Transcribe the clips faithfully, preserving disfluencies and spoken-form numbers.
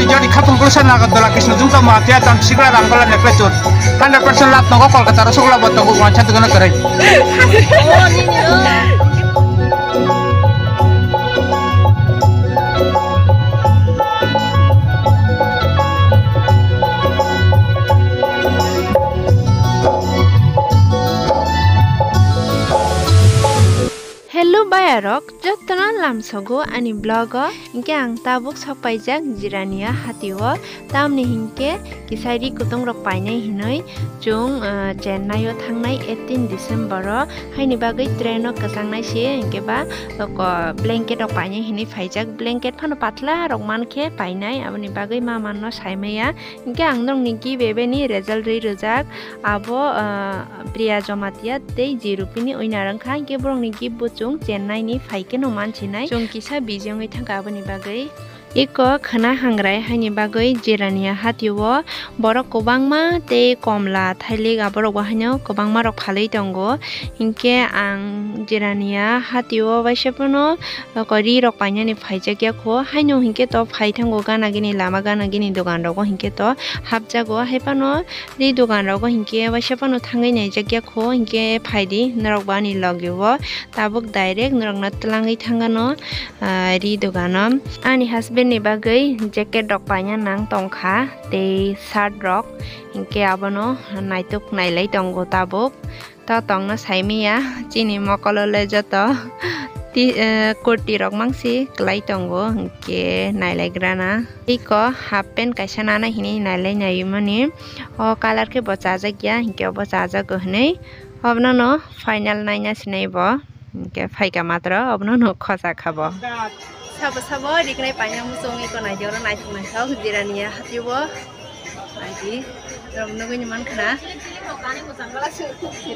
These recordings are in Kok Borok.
Jodi khapung kursa naga dola kisno jumta ma tia tam sikla rang bala nekle chut. Hundred percent lab nogo Kolkata ro sugla bo togo wancha dugana karai. Hello bayarok, jotono lamsogo ani vlog o. Hinkhe ang tabuk sok paijak Jirania hati o, tamni hinkhe kisa ri kutung rok painai hinui chwng, ah, Chennai o thangnai eighteen December o, haini bagwi train o kwchangnai se, hinkhe ba, oko blanket rok painai hinui phaijak, blanket phano patla rok mankhe painai, aboni bagwi ma manno saimaya. Hinkhe ang nokni gift ebeni result rwi rwjak, abo, ah, Priya Jamatia tei Jirupini winner wngkha, hinkhe borokni gift bo chwng Chennai ni phaikhe no mansinai, chwng kisa busy wngwi thangkha aboni bagwi. Iko khwna hangrai haini bagwi Jirania hati o borok kwbangma tei komla thailik aborok bo haino kwbangma rok phalwi tongo, hinkhe ang Jirania hati o waisa phano oko ri rok painani phaijak ya kho, haino hinkhe to phai thango gana gini lama gana gini dogan rogo hinkhe to hapjago, hai phano ri dogan rogo hinkhe waisa phano thangwi naijak ya kho, hinkhe phaidi norok bo ani logi o, tabuk direct norok no twlangwi thangano, ah, ri dogan o. Ani husband ni bagwi jacket rok paina nang tongkha tei shirt rok, hinkhe abono naitok nailai tongo tabuk. To tongno saimaya, chini mokolo le joto ti, eh, kurti rok mangsi kwlai tongo, hinkhe nailaigrana. Iko half pant kaisa nana hinui nailai naimani. O colour khe bo chajak ya, hinkhe obo chajago hinui. Obono no final naina sinai bo, hinkhe phaika matro obono no khosa kha bo. Sabo sabo riknai paina muchung iko naidi oro naithok naithok Jirania hati o. Naidi, rok nugui ni mankha na.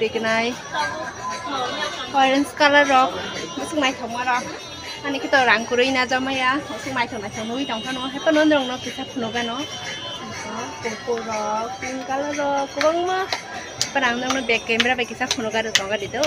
Riknai. Orange colour rok. Bwswk naithokma rok. Ani khe to rang kwrwi na jamaya. Bwswk naithok naithok nugui tong phano. Hai phano norok no kisa phunukgano. Purple rok, pink colour rok, kwbangma. Hai phano ang norok no back camera bai kisa phunukgaro tongari do.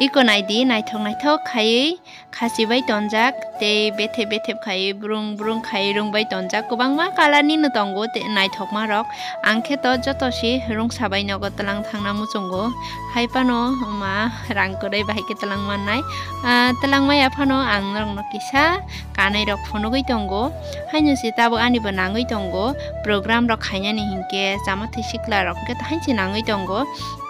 Iko naidi, naithok naithok khaiwi. Khasi bai tonjak tei bethep bethep khai brung brung khai rung bai tonjak, kwbangma colour ni no tongo tei naithokma rok. Ang khe to joto se rungsa bai nogo twlang thangna muchungo, hai phano ma rang kwrwi bahai khe twlang mannai. Ah, twlang maya phano ang norok no kisa kanwi rok phunugwi tongo, haino se tabuk ani bo nangwi tongo program rok khainani hinkhe chama thwi sikla rok hinkhe haino se nangwi tongo.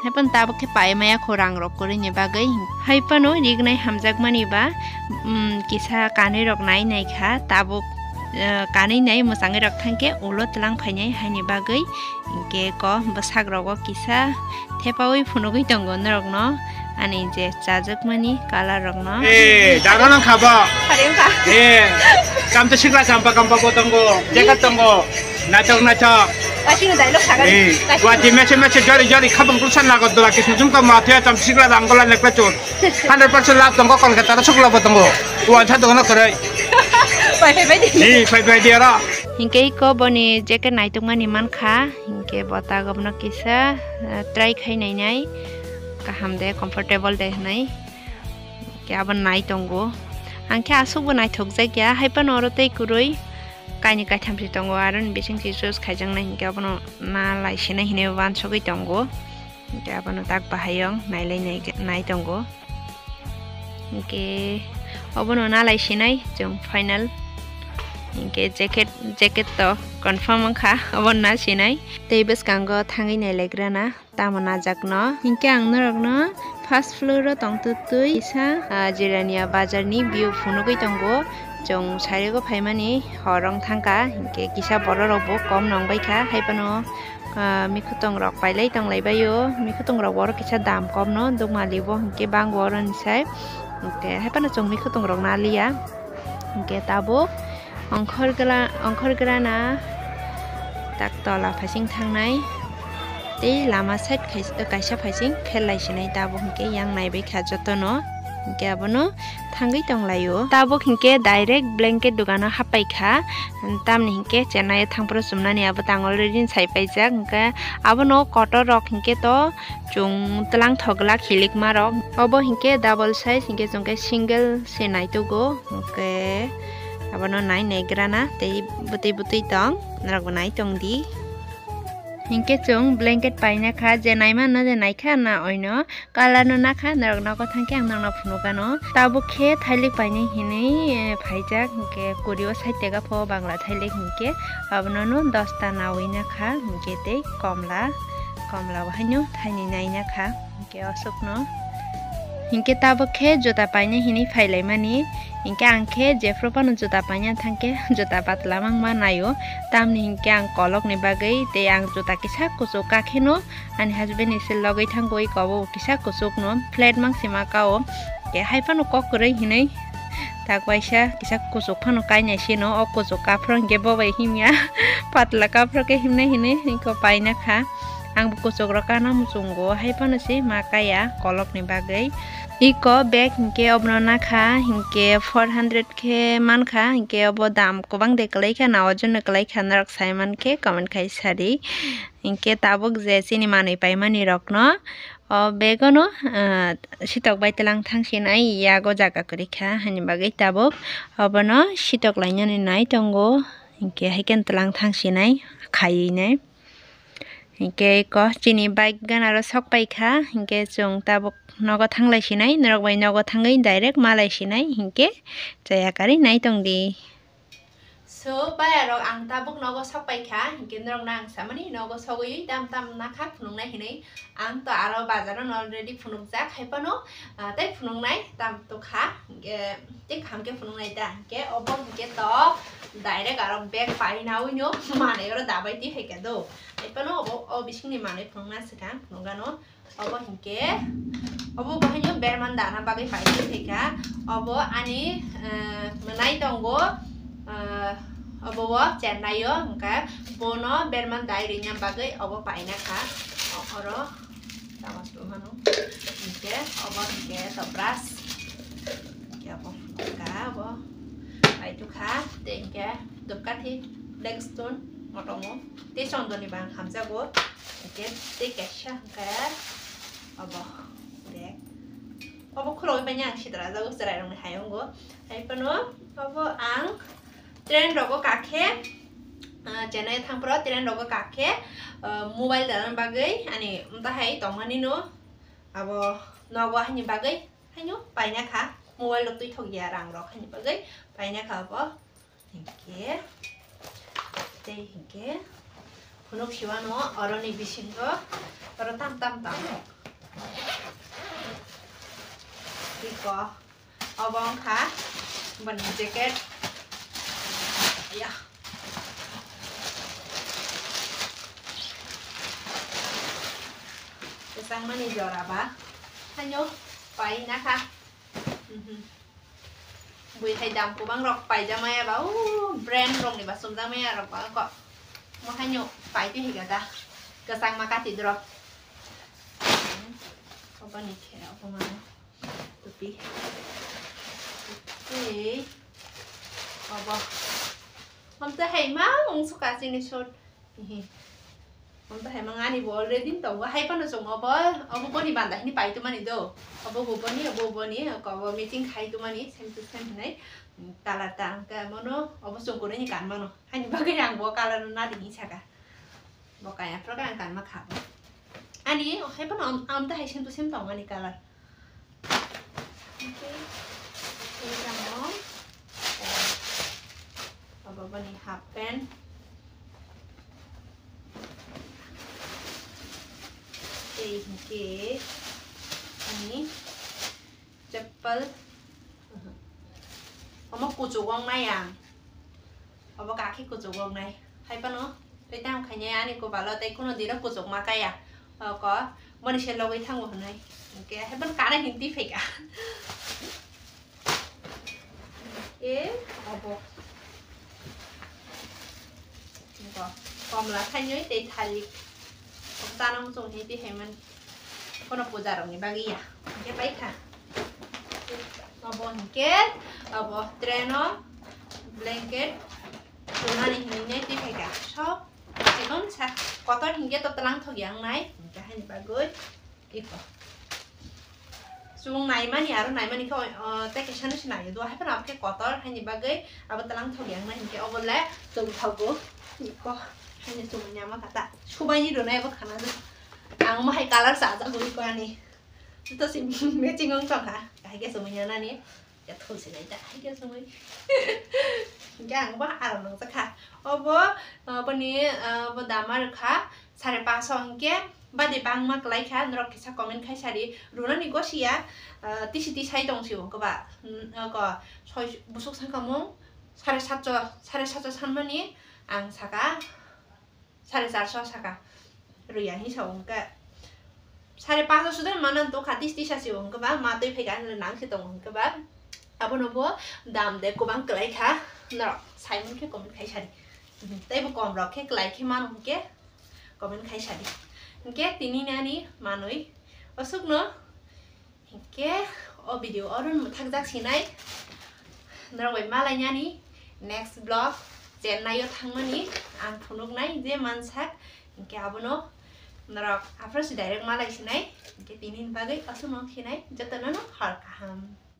Hai phano tabuk khe pai maya kho rang rok kwrwini bagwi. Hai phano rignai hamjakmani ba, um, kisa kanwi rok nai nai kha tabuk, eh, kanwi nai mwchangwi rok thangkhe ulo twlang phainai haini bagwi. Hinkhe ko bwsak rogo kisa thepaui phunugwi tongo norokno ani je chajakmani colour rokno. Eh, jaga nang khabo. Khare wngkha. Eh, kamto sikla champa kampa bo tongo, jacket tongo. Naithok, naithok. Wati no dialogue saga. Eh, wati mese mese jori jori khabang kursa nago dola kisno jumta ma thya cham sikla dang gola nekla chot. Hundred percent love tongo Kolkata ro sukla bo tongo. Wan sa tongo na korai. Pai pai bai di. Eh, pai pai di ara. Hinkhe iko boni jacket naithok mani mankha. Hinkhe bota gobno kisa, eh, try khai nai nai. Kaham de, comfortable de hinai. Hinkhe abo nai tongo. Ang khe aswk bo naithok jak ya. Hai phano oro tei kwrwi. Kaini kaitham se tongo, aroni bising se choose khaijaknai hinkhe abono na lai sinai hinwi uansugwi tongo. Hinkhe abono tak bahai o nailai nai, nai tongo. Hinkhe obono na lai sinai chwng final. Hinkhe jacket, jacket to confirm wngkha, obono na sinai. Tei bwskango thangwi nailaigrana. Tamo najakno. Hinkhe ang norokno first floor o tongtwtwi kisa, ah, Jirania bazar ni view phunugwi tongo. Chwng sarigo phaimani hor wng thangkha, hinkhe kisa borok rok bo kom nong baikha, hai phano, ah, mikhutung rok pailai tonglai baio, mikhutung rok bo oro kisa dam kom no, dukmali bo hinkhe bango oroni sai, hinkhe hai phano chwng mikhutung rok naliya. Hinkhe tabuk ongkhorgra-, ongkhorgrana tak tola phaising thangnai tei lama side khai-, kaisa phaising pherlai sinai tabuk hinkhe yang naibai kha jotono. Hinkhe abono thangwi tonglaio. Tabuk hinkhe direct blanket dogano happai kha, tamni hinkhe Chennai o thangphuru chumnani abo tang already sai paijak. Hinkhe abono kotor rok hinkhe to Chwng twlang thok glak hilikma rok. Obo hinkhe double size, hinkhe chwngkhe single se naitugo. Hinkhe Abono nai negrana tei bwtwi bwtwi tong, norokbo nai tongdi. Hinkhe chwng blanket paina kha, je naimanno je naikha na oino. Color no nakha, norok nogo thangkhe ang nokno phunukgano. Tabuk khe thailik painai hinwi, eh, phaijak, hinkhe kuri o sait tega pho bangla thailik hinkhe abono no dosta nawi nakha, hinkhe tei komla, komla bo haino thainwi nai nakha, hinkhe osokno. Hinkhe tabuk khe juta painai hinwi phailaimani, hinkhe ang khe jephru phano juta paina thangkhe juta patla mangma naio, tamni hinkhe ang kolokni bagwi tei ang juta kisa kuchuk kakheno. Ani husband ni se logwi thangwi kobo kisa kuchuk no flat mang sima kao. Ke hai phano kok kwrwi hinwi tak waisa kisa kuchuk phano kainai sino, o kuchuk kaphro hinkhe bo bai himya patla kaphro khe himnai hinwi iko paina kha. Ang bo kuchuk rok kana muchungo hai phano se ma kaya kolok ni bagwi. Iko bag hinkhe obono nakha hinkhe four hundred khe mankha, hinkhe obo dam kwbang de kwlai kha na ojon no kwlai kha norok sai mankhe comment khai sadi. Hinkhe tabuk je chini manwi paimani rokno o bag-o no, ah, sitok bai tlang thang sinai yago jaga kwrwi kha, hani bagwi tabuk obono sitok lainani nai tongo, hinkhe haikhe tlang thang sinai khaiwi nai. Hinkhe eko chini bike gana ro sok pai kha, hinkhe chwng tabuk nogo thang lai sinai, norok bai nogo thangwi direct ma lai sinai, hinkhe chaya karwi nai tongdi. So, bayarok ang tabuk nogo sok pai kha, hinkhe norokno ang samani nogo sogwi tam tam nakha phunuknai hinwi. Ang to aro bazar-o already phunukjak, hai phano, ah, tei phunuknai tam to kha, hinkhe tei kaham khe phunuknai ta, hinkhe obo hinkhe to direct aro bag pai nawi no manwi oro dabai twi hai kha do. Hai phano obo o bisingni manwi phunukna swkang phunukgano. Obo hinkhe, obo bo haino berman dana bagwi paitwi phaikha. Obo ani, eh, mwnai tongo, eh, obo o Chennai o, hwnkhe bono berman dai rwna bagwi obo paina kha. O-, oro tama se mano. Hinkhe obo hinkhe to brush. Hinkhe obo wngkha obo. Paitukha, tei hinkhe dupkathi, black stone, motomo, tei chondoni bang hamjago. Hinkhe tei kaisa hinkhe obo bag. Obo khulogwi manya ang sitra jago chwrairokni hayungo. Hai phano obo ang train rogo kakhe, ah, Chennai thangphuru train rogo kakhe, ah, mobile dalna bagwi ani mtahai tongmani no abo nogo haini bagwi haino paina kha. Mobile rok twi thok ya rang rok haini bagwi paina kha obo. Hinkhe tei hinkhe phunuk siwano oroni bisingo oro tam tam tam. Iko obo wngkha boni jacket. Ya. Kwchangmani jora ba. Haino paina kha. Mhm. Bui hai dam kubang rok paijak maya ba, o brand rok ni ba chumjak maya rok ba ko. Mo haino pai twi higa da. Kwchangma kati drop. Obo ni khe, obo mano. Tupi. Tupi. Obo. Hamte hai ma ung suka chini short. Hihi. Hamte hai ma ngani bo already tongo. Hai phano chwng obo, obo boni banda hini pai tumani do. Obo bo boni, obo boni, obo matching khai tumani, same to same hinai. Color ta ang khe mono, obo chwng kwrwi ni kan mano. Haini bagwi ang bo color no nadi hinwi saka. Bo kaya phuru khe ang kanma kha bo. Ani hai phano am, amta hai same to same tong ani color. Okay. Tei tamo. Abo boni half pant. Tei hinkhe ani chappal. Omo kuchuk ong nai ang. Obo kakhe kuchuk ong nai. Hai phano tei tamo khainai ani kopalo tei kuno dino kuchuk ma kaya. Oko boni se logwi thango hwnwi. Hinkhe hai phano kanai hinwi twi phaikha. E obo. Iko komla thainwi tei thalik. Obo chana muchung hinwi twi phaimani. Kono puja rokni bagwi ya. Hinkhe paikha. Obo hinkhe, obo train o blanket chumani hinwi nai twi phaikha. Sok chikon sa kotor hinkhe to twlang thok ya wngnai. Hinkhe haini bagwi iko. Chwng naimani aro naimani khe, o, tei kaisa no se naio do, hai phano abo khe kotor, haini bagwi abo twlang thok yang nai hinkhe obo le chwng thogo. Ko, haini chwng nyama kata. Subaini rwnai abo khana do. Ang mo hai colour chajagwi ko ani. Juto se matching wng tongkha. Hai khe chwng nyanani. Ya thul se nai ta, hai khe chwng. Hinkhe ang bo aro nangjakha. Obo, o, boni, o, bo dama rwkha sare paso hinkhe. Bade bangma kwlai kha, norok kisa comment khai sadi. Runani gosi ya, ah, tisi tisai tong si wngkhe ba. Hmm, oko soi busuk sangkha mung sare satso, sare satso sanmani ang saka sare charso saka. Ruya hinsa wngkhe sare paso sudar manan tokha, tisi tisa si wngkhe ba, ma twi phaikha hinwi nang si tong wngkhe ba. Abono bo dam de kwbang kwlai kha, norok saimon khe comment khai sadi. Tei bo kom rok khe kwlai khe mano hinkhe comment khai sadi. Hinkhe tini nani manwi aswkno. Hinkhe o video oro mwthakjak sinai. Norok bai malainani next vlog Chennai o thangmani ang phunuknai je mansak. Hinkhe abono norok aphuru si direct malai sinai. Hinkhe tini bagwi aswkno sinai, jotono no hor kaham.